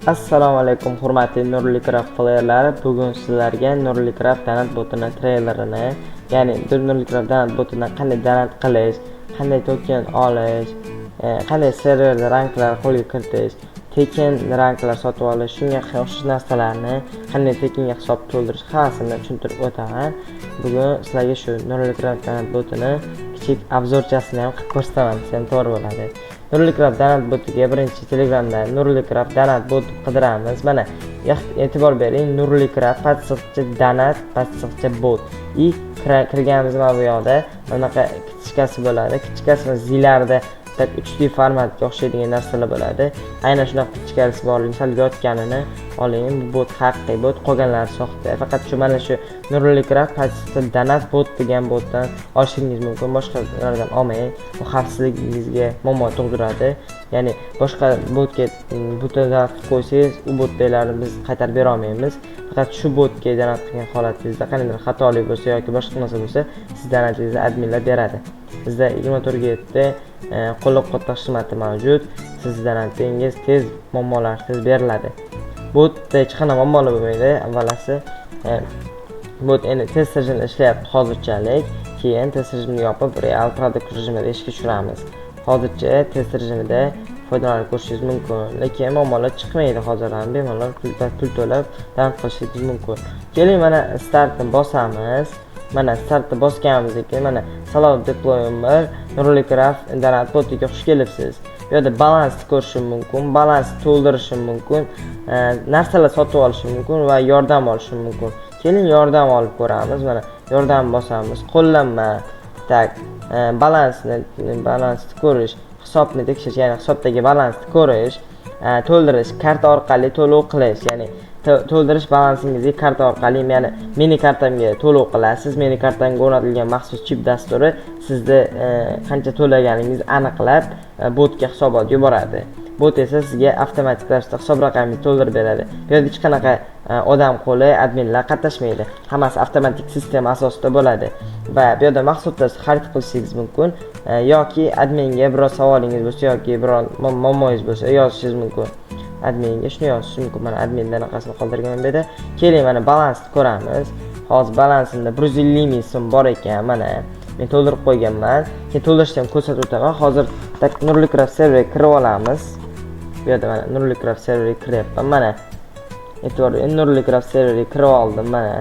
Assalomu alaykum, hurmatli Nurli Craft playerlari. Bugun sizlarga Nurli Craft donat botini treylerini, ya'ni Nurli Craft donat botidan qanday donat qilish, qanday token olish, qanday serverda ranklar qo'lga kiritish, tekin ranklar sotib olish, shunga o'xshash narsalarni, qanday tekinga hisob to'ldirish, hammasini tushuntirib o'taman. Bugun sizlarga shu Nurli Craft donat botini kichik обзор chasini ham qilib ko'rsataman desam, to'g'ri bo'ladi. Nurli Craft donat botiga birinchi Telegramda Nurli Craft donat bot deb qidiramiz. Mana, e'tibor bering, Nurli Craft podsiqcha donat podsiqcha bot. И kirganimiz, mana bu yoqda bunaqa карточка si bo'ladi. Карточка si zilarda так 3D formatga o'xshaydigan narsalar bo'ladi. Aynan shunaqa карточка si bor, misol yotganini oling. Bu bot haqiqiy bot, qolganlari soxta. Faqat shu, mana shu Nurli Craft podsiqcha donat bot degan botdan olishingiz mumkin. Boshqalardan olmang. Bu xavfsizligingizga muammo tug'diradi. Ya'ni boshqa botga botdan donat qilib qo'ysangiz, u botdagilarni biz qaytarib bera olmaymiz. Faqat shu botga donat qilgan holatingizda qandaydir xatolik bo'lsa yoki boshqa narsa bo'lsa, siz donatingizni adminlar beradi. Bizda 24 ga 7 qo'llab-quvvatlash xizmati mavjud. Sizni donatingiz tez, muammolarsiz beriladi. Botda hech qanday muammolar bo'lmaydi. Avvalasi, bot endi test rejimida ishlayapti hozirchalik. Keyin test rejimini yopib, real product rejimida ishga tushiramiz. Hozircha test rejimida foydalanib ko'rishingiz mumkin, lekin muammolar chiqmaydi hozir ham, bemalol pul to'lab donat qilishingiz mumkin. Keling, mana, startni bosamiz. Mana, startni bosganimizdan keyin, mana, "Salom, deployment Nurli Craft donat botiga xush kelibsiz". Bu yerda balansni ko'rishim mumkin, balansni to'ldirishim mumkin, narsalar sotib olishim mumkin va yordam olishim mumkin. Keling, yordam olib ko'ramiz. Mana, yordam bosamiz. Qo'llanma. Так, balansni ko'rish, hisobni tekshirish, ya'ni hisobdagi balansni ko'rish, to'ldirish, karta orqali to'lov qilish, ya'ni to'ldirish balansingizga karta orqali, ya'ni meni kartamga to'lov qilasiz. Meni kartamga o'rnatilgan maxsus chip dasturi sizni qancha to'laganingizni aniqlab, botga hisobot yuboradi. Bot esa sizga avtomatik ravishda hisob raqamingizni to'ldirib beradi. Bu yerda hech qanaqa odam qo'li, adminlar qatnashmaydi. Hammasi avtomatik sistema asosida bo'ladi va bu yerda mahsulotlar xarid qilishingiz mumkin yoki adminga biror savolingiz bo'lsa yoki biror muammoyingiz bo'lsa, yozishingiz mumkin. Adminga shuni yozishingiz mumkin. Mana, adminda anaqasini qoldirgan bu yerda. Keling, mana, balansni ko'ramiz. Hozir balansimda 150 000 so'm bor ekan. Mana, men to'ldirib qo'yganman. Keyin to'ldirishni ham ko'rsatib o'taman. Hozir так Nurli Craft serverga kirib olamiz. Bu yerda, mana, Nurli Craft serverga kiryapman. Mana, e'tibor bering, Nurli Craft serverga kirib oldim. Mana,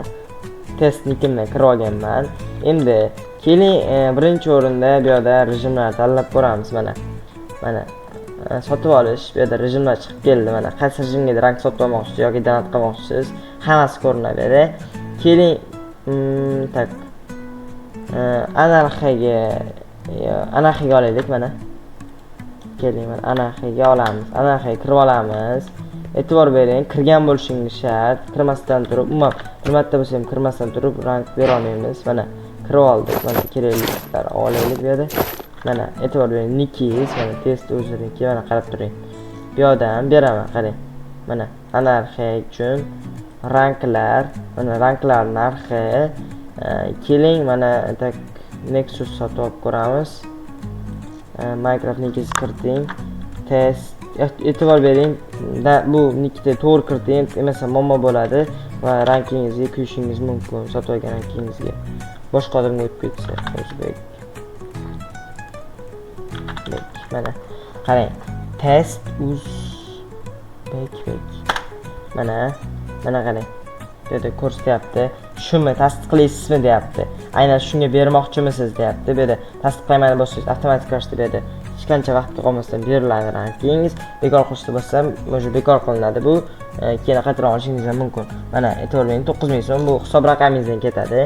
test nikimdan kirib olganman. Endi keling, birinchi o'rinda bu yerda rejimlarni tanlab ko'ramiz. Mana, sotib olish, bu yerda rejimlar chiqib keldi. Mana, qaysi rejimga rank sotib olmoqchisiz yoki donat qilmoqchisiz, hammasi ko'rinadi bu yerda. Keling, так, anarxiyaga, anarxiyaga olaylik. Mana, keling, mana, anarxiyaga olamiz, anarxiyaga kirib olamiz. E'tibor bering, kirgan bo'lishingiz shart. Kirmasdan turib, umuman bir marta bo'lsa ham kirmasdan turib rank bera olmaymiz. Mana, kirib oldik. Mana, keraklilar olaylik bu yerda. Mana, e'tibor bering, nikingiz, mana, test o'ziniki. Mana, qarab turing, bu yoqdan ham beraman, qarang. Mana, anarxiya uchun ranklar, mana, ranklar narxi. Keling, mana, так, Nexus sotib olib ko'ramiz. Minecraft nikingizni kiriting, test. E'tibor bering, bu nikni to'g'ri kiriting, emasa muammo bo'ladi va rankingizga kuyishingiz mumkin. Sotib olgan rankingizga boshqa odamga o'tib ketsa. O'zbek. Mana, qarang, test uzbek bek. Mana, qarang, bu yerda ko'rsatyapti. "Shumi, tasdiqlaysizmi?" deyapti. "Aynan shunga bermoqchimisiz?" deyapti. Bu yerda tasdiqlayman deb bossangiz, avtomatik ravishda bu yerda hech qancha vaqt qolmasdan beriladi rankingiz. Bekor qilishni bossam, уже bekor qilinadi bu, keyin qaytarib olishingiz ham mumkin. Mana, e'tibor bering, 9000 so'm bu hisob raqamingizdan ketadi,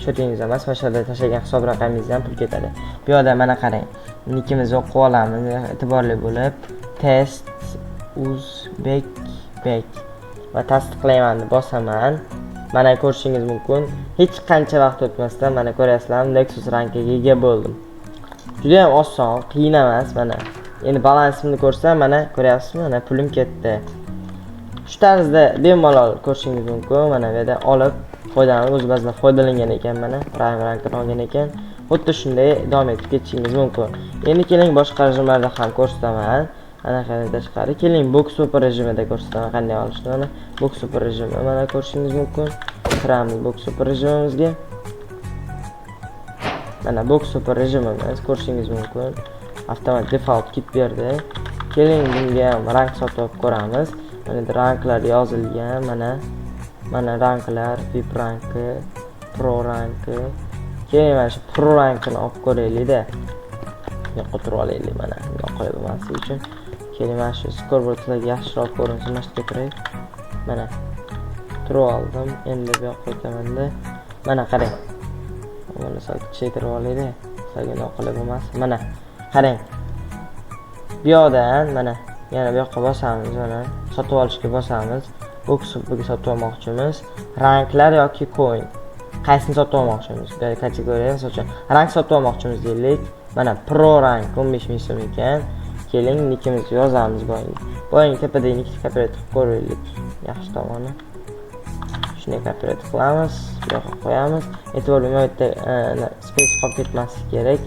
счёт ingiz emas, mana shu yerda tashlagan hisob raqamingizdan pul ketadi. Bu yoqda, mana, qarang, nikimizni o'qib olamiz e'tiborli bo'lib, test uzbek bek va tasdiqlayman deb bosaman. Mana, ko'rishingiz mumkin, hech qancha vaqt o'tmasdan, mana, ko'ryapsizlarmi, Nexus rankiga ega bo'ldim. Juda ham oson, qiyin emas. Mana, endi balansimni ko'rsam, mana, ko'ryapsizmi, mana, pulim ketdi. Shu tarzda bemalol ko'rishingiz mumkin. Mana, bu yerda olib foydalanib, o'zi ba'zilar foydalangan ekan, mana, prime rankini olgan ekan. Xuddi shunday davom etib ketishingiz mumkin. Endi keling, boshqa rejimlarda ham ko'rsataman. Anaqadan tashqari keling, box super rejimida ko'rsataman qanday olishni. Mana box super rejimi, mana ko'rishingiz mumkin. Kiramiz box super rejimimizga. Mana box super rejimimiz, ko'rishingiz mumkin. Avtomat default ketib berdi. Keling, bunga ham rang sotib olib ko'ramiz. Mana endi ranglar yozilgan, mana ranglar, VIP rangi, pro rangi. Keling, mana shu pro rangini olib ko'raylik-da. Bu yoqqa turib olaylik, mana noqulay bo'lmasligi uchun. Keling, mana shu scoreboard sizlarga yaxshiroq ko'rinsin, mana shu yerga turay. Mana turib oldim. Endi bu yoqqa o'tamanda. Mana qarang. Buni sal kichiktirib olaylik. Sizlarga noqulay bo'lmasin. Mana qarang. Bu yoqdan mana yana bu yoqqa bosamiz, mana sotib olishga bosamiz. Box superga sotib olmoqchimiz. Ranglar yoki coin. Qaysini sotib olmoqchimiz? Bu yerda kategoriya, misol uchun, rang sotib olmoqchimiz deylik. Mana pro rang 15 ming so'm ekan. Keling, nikimizni yozamiz boyagi. Boyagi tepadagi nikni kopirayt qilib ko'raylik. Yaxshi tomoni. Shunday kopirayt qilamiz, bu yoqqa qo'yamiz. E'tibor bering, bu yerda space qolib ketmasligi kerak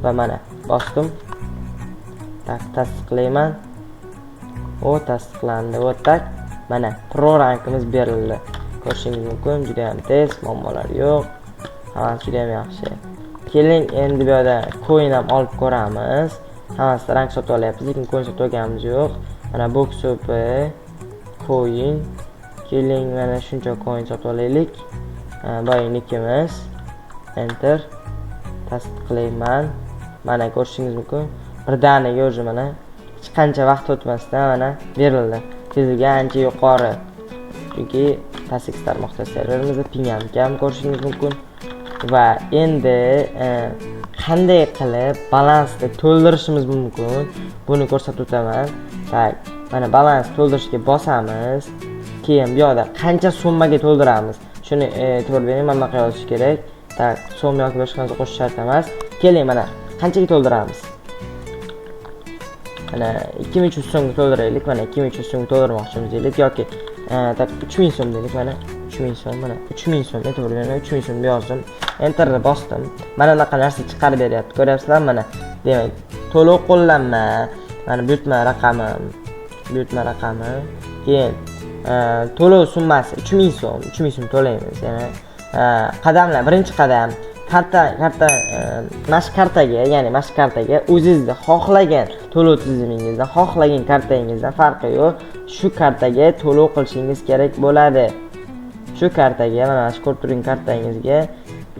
va mana bosdim. Так, tasdiqlayman. O, tasdiqlandi. Вот так. Mana pro rangimiz berildi. Ko'rishingiz mumkin, juda ham tez, muammolar yo'q. Hammasi juda ham yaxshi. Keling, endi bu yerda coin ham olib ko'ramiz. Hammasi rang sotib olyapmiz, lekin coin sotib olganimiz yo'q. Mana box coin. Keling, mana shuncha coin sotib olaylik. Boyagi nikimiz. Enter. Tasdiqlayman. Mana ko'rishingiz mumkin. Birdaniga уже mana hech qancha vaqt o'tmasdan mana berildi. Tezligi ancha yuqori. Chunki TASX tarmoqda serverimizda ping ham kam, ko'rishingiz mumkin. Va endi qanday qilib balansni to'ldirishimiz mumkin, buni ko'rsatib o'taman. Так, mana balans to'ldirishga bosamiz. Keyin bu yoqda qancha summaga to'ldiramiz, shuni e'tibor bering, mana bunaqa yozish kerak. Так, so'm yoki boshqa narsa qo'shish shart emas. Keling, mana qanchaga to'ldiramiz? Mana 2300 so'mga to'ldiraylik. Mana 2300 so'mga to'ldirmoqchimiz deylik yoki так, 3000 so'm deylik. Mana 3000 so'm, mana 3000 so'm, e'tibor bering, 3000 so'm yozdim. Enterni bosdim. Mana bunaqa narsa chiqarib beryapti. Ko'ryapsizlarmi mana? Demak, to'lov qo'llanma, mana buyurtma raqami, buyurtma raqami. Keyin to'lov summasi 3000 so'm, 3000 so'm to'laymiz. Yana qadamlar, birinchi qadam karta mana shu kartaga, ya'ni mana shu kartaga o'zingizni xohlagan to'lov tizimingizdan, xohlagan kartangizdan farqi yo'q. Shu kartaga to'lov qilishingiz kerak bo'ladi. Shu kartaga, mana shu ko'rib turgan kartangizga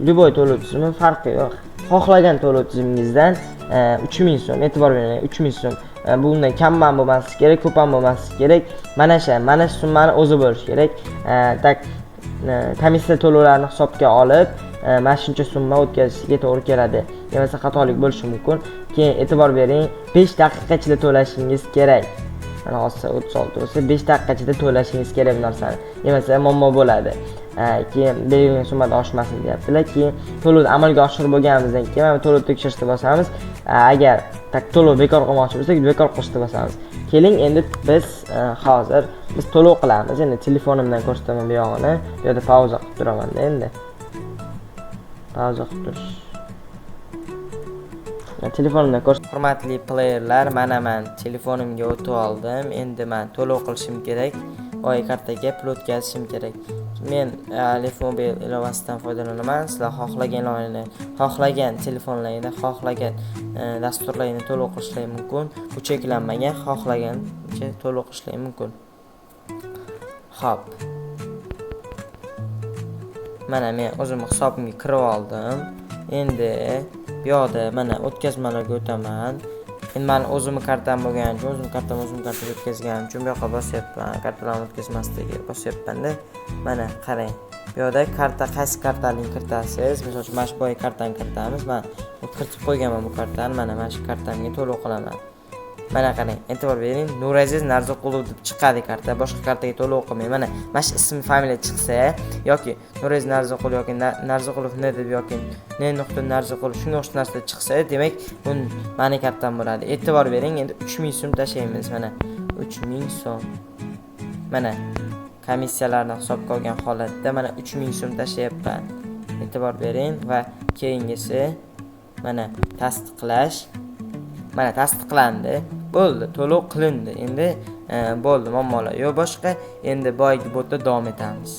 любой to'lov tizimi, farqi yo'q. Xohlagan to'lov tizimingizdan 3000 so'm, e'tibor bering, 3000 so'm. Bundan kam ham bo'lmasligi kerak, ko'p ham bo'lmasligi kerak. Mana shu summani o'zi bo'lishi kerak. Так, komissiya to'lovlarini hisobga olib, mana shuncha summa o'tkazishga to'g'ri keladi. Bo'lmasa xatolik bo'lishi mumkin. Keyin e'tibor bering, 5 daqiqa ichida to'lashingiz kerak. Mana hozir 36 bo'lsa, 5 daqiqa ichida to'lashingiz kerak bu narsani. Bo'lmasa muammo bo'ladi. Keyin belgilangan summadan oshmasin deyaptilar. Keyin to'lovni amalga oshirib bo'lganimizdan keyin mana to'lov tekshirishni bosamiz. Agar так to'lov bekor qilmoqchi bo'lsak, bekor qilishni bosamiz. Keling, endi biz hozir biz to'lov qilamiz. Endi telefonimdan ko'rsataman bu yog'ini. Bu yerda pauza qilib turaman-da endi. Pauza qilib turish. Telefonimdan ko'rs. Hurmatli playerlar, mana men telefonimga o'tib oldim. Endi men to'lov qilishim kerak. Boy kartaga pul o'tkazishim kerak. Men Alif Mobile ilovasidan foydalanaman. Sizlar xohlagan ilovani, xohlagan telefonlaringda, xohlagan dasturlaringni to'lov qilishlari mumkin. Bu cheklanmagan, xohlagancha to'lov qilishlari mumkin. Xo'p. Mana men o'zim hisobimga kirib oldim. Endi bu yoqda mana o'tkazmalarga o'taman. Endi mani o'zimni kartam bo'lgani uchun, o'zimni kartam, o'zim kartaga o'tkazganim uchun bu yoqqa bosyapman. Kartalarni o'tkazmasligiga bosyapman-da. Mana qarang. Bu yoqda karta, qaysi kartalarni kiritasiz? Misol uchun, mana shu boya kartani kiritamiz. Men kiritib qo'yganman bu kartani. Mana shu kartamga to'lov qilaman. Mana qarang, e'tibor bering, Nuraziz Narziqulov deb chiqadi karta, boshqa kartaga to'lov qilmang. Mana shu ism familiya chiqsa yoki Nuraziz Narziqulov yoki Narziqulov N deb yoki N nuqta Narziqulov, shunga o'xshash narsa chiqsa, demak, bu mani kartam bo'ladi. E'tibor bering, endi 3000 so'm tashlaymiz, mana 3000 so'm. Mana komissiyalarni hisobga olgan holatda mana 3000 so'm tashlayapman. E'tibor bering va keyingisi mana tasdiqlash. Mana tasdiqlandi. Bo'ldi, to'lov qilindi. Endi bo'ldi, muammolar yo'q boshqa. Endi boyagi botda davom etamiz.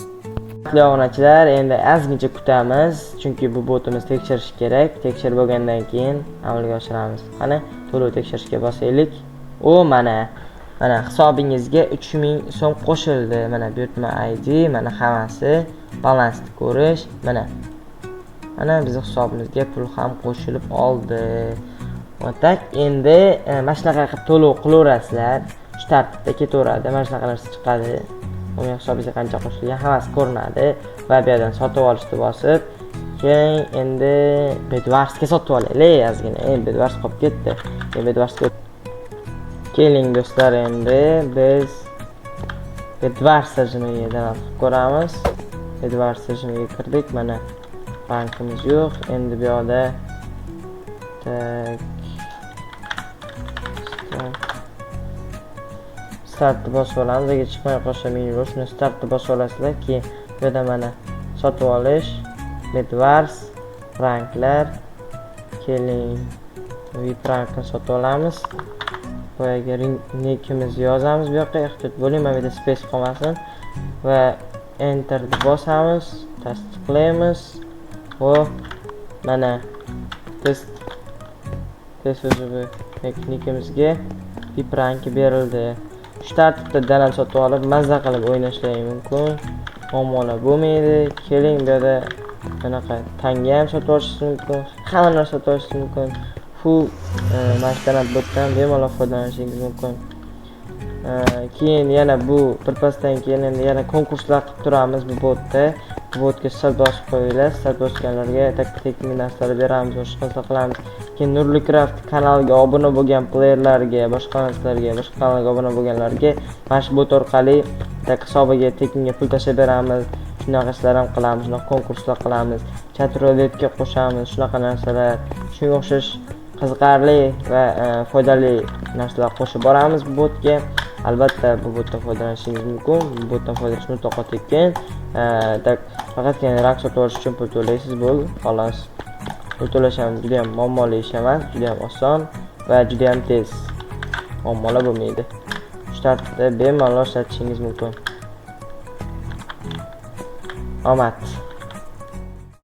Hurmatli obunachilar, endi ozgincha kutamiz, chunki bu botimiz tekshirish kerak. Tekshirib bo'lgandan keyin amalga oshiramiz. Qani, to'lov tekshirishga bosaylik. U mana hisobingizga 3000 so'm qo'shildi. Mana buyurtma ID, mana hammasi, balansni ko'rish, mana. Mana bizning hisobimizga pul ham qo'shilib oldi. Вот так, endi mana shunaqa qilib to'lov qilaverasizlar. Shu tartibda ketaveradi. Mana shunaqa narsa chiqadi. Uning hisobingizga qancha qo'shilgan hammasi ko'rinadi va bu yerdan sotib olishni bosib, keyin endi Bedwarsga sotib olaylik ozgina. Endi Bedwars qolib ketdi. Endi Bedwarsga keling do'stlar, endi biz Bedwars rejimiga donat qilib ko'ramiz. Bedwars rejimiga kirdik, mana bankimiz yo'q. Endi bu yoqda так, startni bosib olamiz. Agar chiqmay qolsa menyu, shuni startni bosib olasizlar. Keyin bu yerda mana sotib olish, Bedwars, ranklar. Keling, VIP rankni sotib olamiz. Boyagi nikimizni yozamiz bu yoqqa. Ehtiyot bo'ling, mana bu yerda space qolmasin va enter deb bosamiz, tasdiqlaymiz. Va mana test o'zi nikimizga VIP ranki berildi. Shu tartibda donat sotib olib, mazza qilib o'ynashlari mumkin, muammolar bo'lmaydi. Keling, bu yerda bunaqa tanga ham sotib olishingiz mumkin, hamma narsa sotib olishingiz mumkin. Full mana shu donat botdan bemalol foydalanishingiz mumkin. Keyin yana bu birpasdan keyin endi yana konkurslar qilib turamiz bu botda. Bu botga start bosib qo'yinglar. Start bosganlarga tekin narsalar beramiz, boshqa narsa qilamiz. Keyin Nurli Craft kanaliga obuna bo'lgan playerlarga, boshqa narsalarga, boshqa kanalga obuna bo'lganlarga mana shu bot orqali tak hisobiga tekinga pul tashlab beramiz. Shunaqa ishlar ham qilamiz, shunaqa konkurslar qilamiz, chat ruletga qo'shamiz, shunaqa narsalar, shunga o'xshash qiziqarli va foydali narsalar qo'shib boramiz bu botga. Albatta bu botdan foydalanishingiz mumkin. Bu botdan foydalanish mutlaqo tekin. Так, faqatgina rank sotib olish uchun pul to'laysiz, bo'ldi, xolos. Pul to'lash ham juda ham muammoli ish emas, juda ham oson va juda ham tez, muammolar bo'lmaydi. Shu tartibda bemalol ishlatishingiz mumkin. Omad!